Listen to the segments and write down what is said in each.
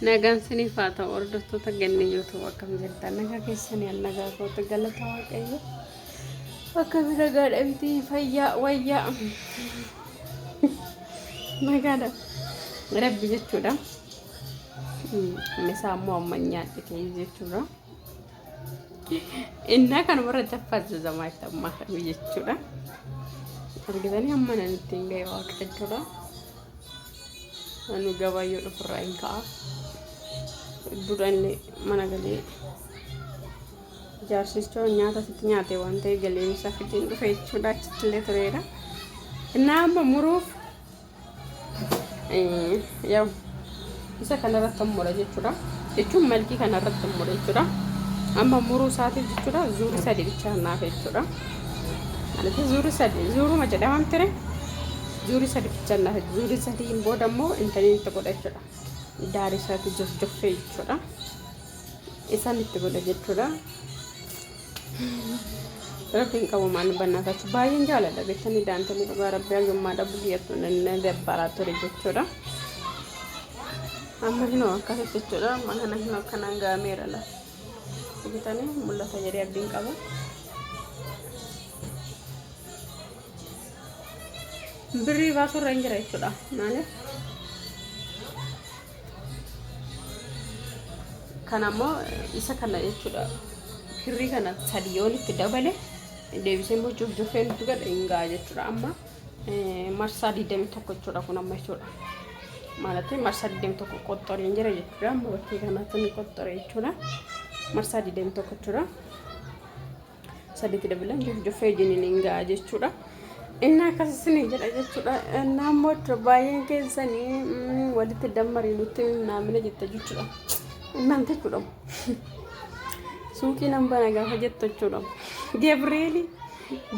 Nagaan siniif haa ta'u hordoftoota Gannii YouTube akkam jirtan nagaa keessanii an nagaa kootu galata waaqayyo akkami nagaadha miti fayyaa wayyaa nagaadha rabbi jechuudha misaa immoo amma nyaadhe ta'e jechuudha innaa kanuma irratti affaazazamaa itti ammaa jechuudha argitanii amma nan ittiin ga'e waaqa jechuudha. Anu gabaayyoo dhufurraa hin ka'a. Dura illee mana galee jaarsichoo nyaata sitti nyaate waan ta'e galee isaa fideen dhufe jechuudha achitti illee tureera. Innaa amma muruuf yaw isa kanarratti mura jechuudha. Jechuun malkii kanarratti mura jechuudha. Amma muruu isaatiif jechuudha zuurii sadii bichaa naaf jechuudha. ማለት zuurii sadii zuuruma jedhama ture. Zuurii sadi bichaan naaf zuurii sadiin booda immoo intanii itti godha jechuudha. Daarii isaatti jofjoffee jechuudha. Isaan itti godha jechuudha. Rabbiin qabu maal bannaatachu baay'een jaaladha beektanii daantalii dhugaa rabbii hayyummaa dhabu biyyattu na dabbaraa ture jechuudha. Amma hinoo akkasitti jechuudha. Amma kana hinoo akkanaan ga'ameera la. Bitanii mul'ata jedhee abdiin qaba. Birrii baasuu irra hin jira jechuudha. Maaliif? Kana immoo isa kana jechuudha. Kirrii kana sadi yoon itti dabale deebisee immoo jofjofee nutti godhe hin ga'a jechuudha. Amma marsaa 21 jechuudha kun amma jechuudha. Maalatti marsaa 21 qoxxoree hin jira jechuudha. Amma bakkee kanatti ni qoxxore jechuudha. Marsaa 21 jechuudha. Sadiitti dabalan jofjoffee jiniin hin ga'a jechuudha. Inni akkas isinii jedha jechuudha. Inni ammoo baay'een keessanii walitti dammarii nutti naamina jetta jechuudha. Innaan jechuudha. Suuqii nan bana gaafa jettu jechuudha. Gabrieli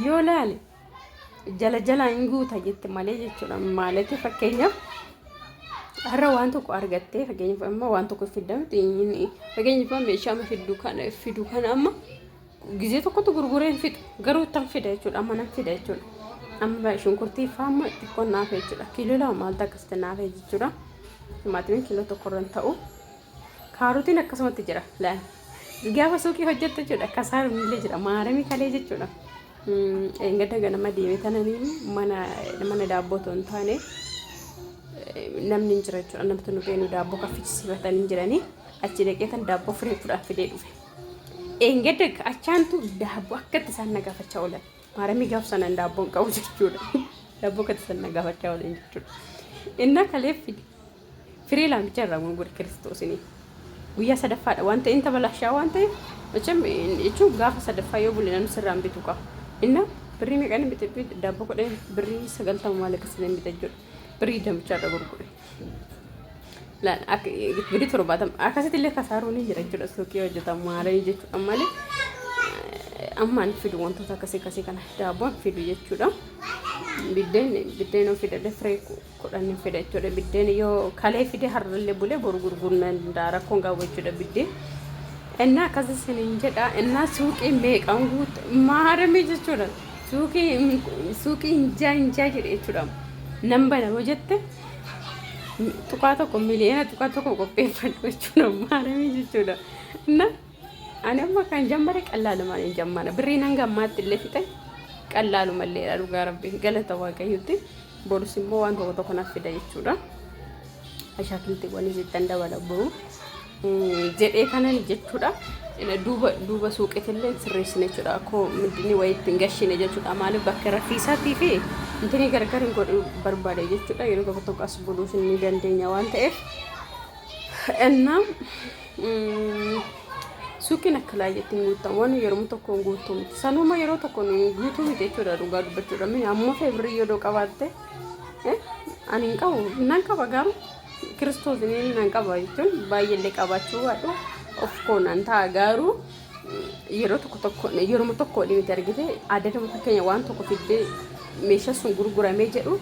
yoo laale jala jalaan hin guuta jette malee jechuudha. Maalati fakkeenyaaf har'a waan tokko argattee fakkeenyaaf amma waan tokko fidda miti fakkeenyaaf meeshaa amma fiddu kana fidu kana amma gizee tokkotti gurguree hin fixu garuu ittan fida jechuudha amma nan fida jechuudha. Amma shunkurtii faa amma xiqqoon naafe jechuudha. Kiiloo 2 maaltu akkasitti naafe jechuudha. Timaatimiin kiiloo 1 irra hin ta'u. Kaarotiin akkasumatti jira. Laal. Gaafa suuqii hojjettu jechuudha. Kasaaruun illee jira. Maaramii kalee jechuudha. Eeggadda ganama deeme tananii mana mana daabboo otoo hin taane namni hin jira jechuudha. Namni nu beenu daabboo kaffisiifatan hin jiranii. Achi dhaqee tan daabboo firee fudhaan fidee dhufe. Eeggadda achaantu daabboo akkatti isaan na gaafachaa oolan. Maaramii gaaf sanan daabboon qabu jechuudha. Daabboo akkatti isaan na gaafachaa oolan jechuudha. Innaa kalee fide. Firee laamichaa irraa gurgure Kiristoosinii. Guyyaa sadaffaadha waan ta'e inta balaashaa waan ta'eef macham jechuun gaafa sadaffaa yoo bule namni sirraan bitu qaba. Inna birrii meeqaan bite daabboo 10 birrii 90 maal akkasiin bite jechuudha. Birrii damichaa irra gurgure. Birrii 70 akkasitti illee kasaaruun ni jira jechuudha suuqii hojjetamu maaranii jechuudha malee ammaan fidu wantoota akkasii akkasii kana daabboon fidu jechuudha. Biddeen biddeen yoo fidadhe firee 10 hin fida jechuudha. Biddeen yoo kalee fide har'allee bulee boru gurguruu nan danda'a rakkoon qabu jechuudha biddeen. Innaa akkas isiniin jedha innaa suuqii meeqan guutte maaramii jechuudha. Suuqii suuqii injaa injaa jedhe jechuudha. Nan bana yoo jette tuqaa tokko miliyoona tuqaa tokko qopheeffadhu jechuudha maaramii jechuudha. Innaa ani amma kan jammare qallaalumaan hin jammara birriin hanga ammaatti illee fixe qallaalumalleedha dhugaa rabbi galata waaqayyotti. Borus immoo waan tokko tokko naaf fida jechuudha. Ashaakiltiiwwanis ittan dabala boru jedhee kanan jechuudha. Duuba duuba suuqiitillee sirreessine jechuudha. Akkoo midni wayii ittiin gashine jechuudha. Maaliif bakka rafiisaatii fi intini gargar hin godhu barbaade jechuudha. Yeroo tokko tokko as buluus ni dandeenya waan ta'eef. Innaa suuqiin akka laayyetti hin guutamu waan yeroo tokko hin guutuu miti. Sanuma yeroo tokko hin guutuu miti jechuudha dhugaa dubbachuudha. Mini ammoo feebrii yeroo qabaatte ani hin qabu nan qaba garuu kiristoos inni nan qaba jechuun baay'eellee qabaachuu baadhu of koo nan ta'a garuu yeroo tokko tokko yeroo tokko miti argite adaduma fakkeenya waan tokko fiddee meeshaa sun gurguramee jedhu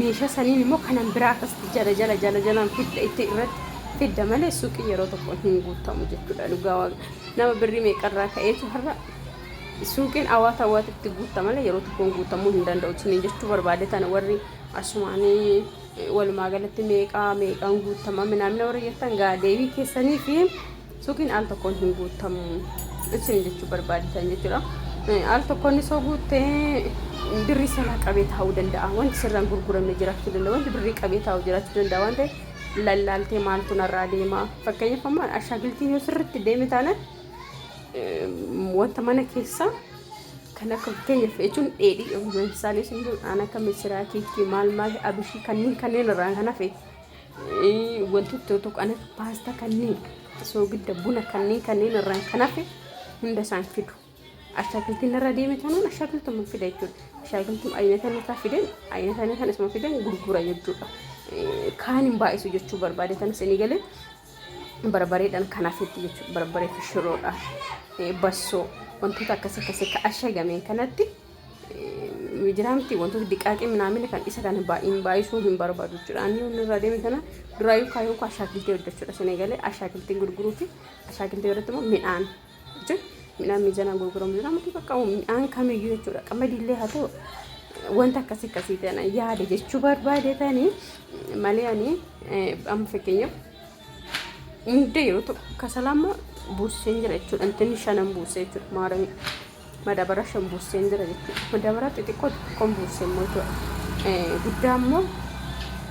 meeshaa saniin immoo kanan biraa akkasitti jala jala jala jalaan fidda itti irratti fidda malee suuqii yeroo tokko hin guutamu jechuudha dhugaa waaqa nama birrii meeqarraa ka'eetu har'a suuqiin awaata awaatitti guutta malee yeroo tokko hin guutamuu hin danda'u isiniin jechuu barbaade tana warri asumaanii Walumaa galatti meeqaa meeqaan guutama minaamina warra jettan gaa deebii keessanii fi suuqiin al tokkoon hin guutamu isin jechuu barbaaditan jechuudha. Al tokkoon isoo guuttee birrii sanaa qabee taa'uu danda'a. Wanti sirraan gurguramne jiraachuu danda'a. Wanti birrii qabee taa'u jiraachuu danda'a waan ta'eef lallaaltee maaltu narraa deema. Fakkeenyaaf amma ashaakiltiin yoo sirriitti deeme taanaan wanta mana keessaa kan akka fakkeenyaaf jechuun dheedhii ለምሳሌ isin aan akka misiraa kiikii maal maal abishii kanneen kanneen irraan kan hafe wantoota tokko kan akka paastaa kanneen soogidda buna kanneen kanneen irraan kan hafe hunda isaan fidu. Ashaakiltiin irra deeme taanaan ashaakiltuma fida jechuudha. Ashaakiltuma aynata isaa fidan aynata aynatan isuma fidan gurgura jechuudha. Kaan hin baay'isu jechuu barbaade tanas inni galee barbareedhaan kan hafetti jechuudha. Barbaree fi shiroodhaan bassoo wantoota akkas akkasii ka ashagameen kanatti jiraamti wantoota diqaaqee minaamina kan isa kana baay'een baay'isuu hin barbaadu jechuudha. Ani inni irraa deeme kana duraayyuu kaayyoon koo ashaakiltii hojjechuudha. Isin eegalee ashaakiltiin gurguruu fi ashaakiltii irratti immoo midhaan jechuun midhaan miizanaan gurguramu jira miti bakka midhaan kamiyyuu jechuudha. Qamadiillee haa ta'u wanta akkasii akkasii ta'an yaada jechuu barbaadetanii malee ani amma fakkeenyaaf hunda yeroo tokko kasalaama buuseen jira jechuudha. Intinni shanan buusee jechuudha. Maaramii madabara shan buuseen jira jechuudha. Madabara xixiqqoo xixiqqoon buusee immoo jechuudha. Guddaa immoo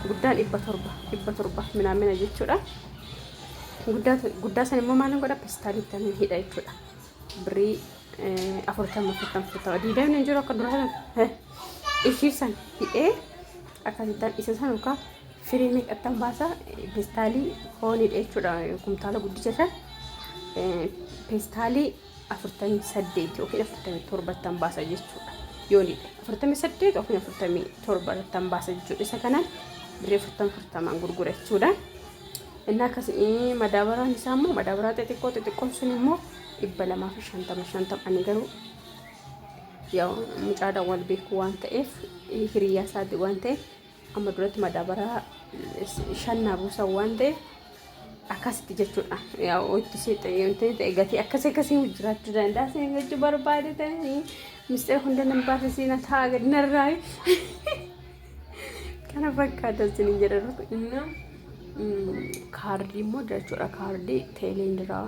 guddaan 700 700 minaamina jechuudha. Guddaa guddaa san immoo maalin godha pestaalitti hidha jechuudha. Birrii 40 40 40 diidamni hin jiru akka duraa san ishii san hidhee akkasittaan isa san yookaan firii meeqattan baasa pestaalii foonidha jechuudha kumtaala guddicha san pestaalii 48 yookiin 47ttan baasa jechuudha yoonidha 48 yookiin 47ttan baasa jechuudha isa kanaan birrii 40 40n gurgura jechuudha. Inni akkas madaabaraan isaa immoo madaabaraa xixiqqoo xixiqqoon sun immoo 250 50 ani garuu yaa mucaadhaan wal beeku waan ta'eef hiriyyaa isaati waan ta'eef amma duratti madaabaraa shannaa buusan waan ta'eef akkasitti jechuudha. Yaa itti seexee ta'e gatii akkasii akkasii jiraachuu danda'a. Isin jechuu barbaade ta'anii mistira hunda nan baasisiina ta'a gadi narraa. Kana fakkaata isin jedha inni kaardii immoo jechuudha kaardii teeleen jira.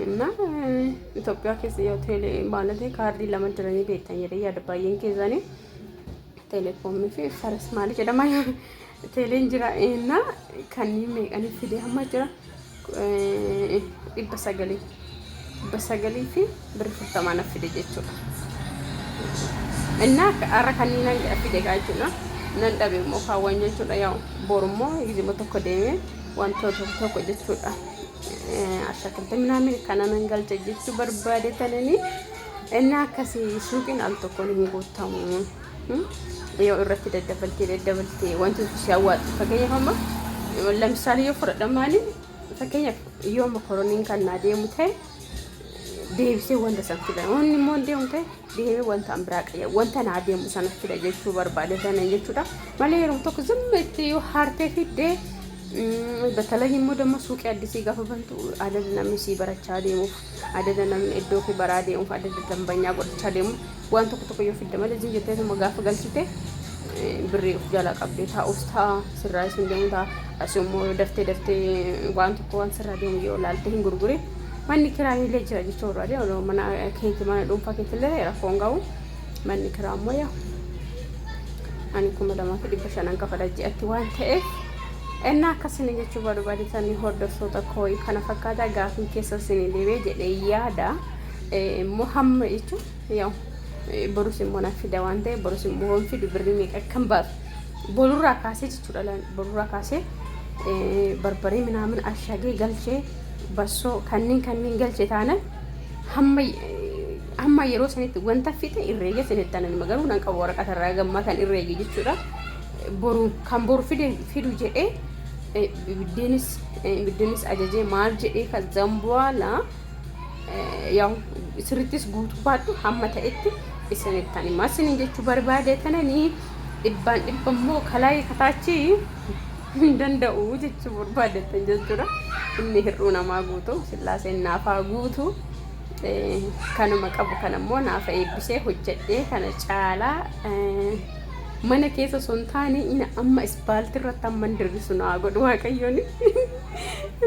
እና Itoophiyaa keessa yoo teelee ማለት kaardii lama jiranii beektan jedhee yaada baay'een keessanii teeleekoomii fi faras maali jedhama teeleen jira እና kanneen meeqanii fidee hamma jira 900 900 fi birri 40 fide jechuudha. እና har'a kanneen fide gaa jechuudha. Nan dhabe immoo kaawwan jechuudha yaa borummoo gizima tokko deemee wantoota tokko tokko jechuudha. Ashaakilta minaamin kana nan galcha jechuu barbaade tananii inni akkasii suuqiin al tokkoon hin guutamu. Yoo irratti daddabaltee daddabaltee wanti si hawwaatu fakkeenyaaf amma ለምሳሌ yoo fudhadhan maali fakkeenyaaf yoo mokoroniin kan naa deemu ta'e deebisee wanta san fida wanni immoo deemu ta'e deemee wanta an biraa qayya wanta naa deemu sana fida jechuu barbaade sana jechuudha malee yeroo tokko zimma itti yoo haartee fiddee በተለይ immoo ደግሞ suuqii addisii gaafa bantu adada namni sii barachaa deemuuf adada namni iddoo kee baraa deemuuf adada dambanyaa godhachaa deemu waan tokko tokko yoo fidde malee zim jettee tuma gaafa galchite birrii of jalaa qabdee taa'us ta'a sirraa isin deemu ta'a as immoo daftee daftee waan tokko waan sirraa deemu yoo laalte hin gurgurin manni kiraayilee jira jechuu barbaade mana keeti mana dhuunfaa keetillee rakkoon qabu manni kiraa immoo yaa ani 2500 kafala ji'atti waan ta'eef እና akkasini jechuu barbaadetan hordoftoota koo kana fakkaata gaafii keessa isin deebee jedhee yaada immoo hamma jechuun yaa borus immoo na fida waan ta'eef borus immoo hin fidu birrii meeqa akkan baasu borurraa kaasee jechuudha borurraa kaasee barbaree minaamin ashagee galchee bassoo kanneen kanneen galche taanaan hamma hamma yeroo sanitti wanta fixe irreege sanitti anan garuu nan qabu waraqata irraa gammaa kan irreege jechuudha. Boru kan boru fide fidu jedhee biddeenis biddeenis ajajee maal jedhee ከዛም በኋላ ያው sirrittis guutuu baadhu hamma ta'etti isinittan himaa isinin jechuu barbaade tananii dhibbaan dhibba immoo kalaayii kataachi hin danda'u jechuu barbaadetan jechuudha. Inni hir'uu namaa guutu sillaaseen naafaa guutu kanuma qabu kana immoo naafa eebbisee hojjedhee kana caalaa Mana keessa osoo hin taane ina amma ispaaltii irratti amma hin dirrisu naa godhu Waaqayyoon.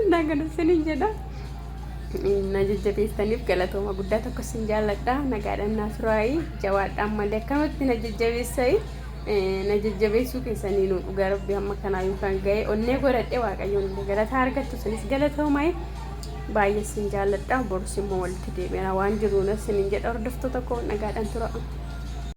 Innaa kana isiniin jedha. Na jajjabeessaniif galatooma guddaa tokko isin jaalladha. Nagaadhaan naa turaayi. Jabaadhaan malee akkamatti na jajjabeessayi. Na jajjabeessuu keessanii nu dhugaa rabbi hamma kanaa yookaan ga'e onnee godhadhe Waaqayyoon illee galataa argattu isinis galatoomayi. Baay'ee isin jaalladha. Borus immoo walitti deebina waan jiruun isiniin jedha hordoftoota koo nagaadhaan tura.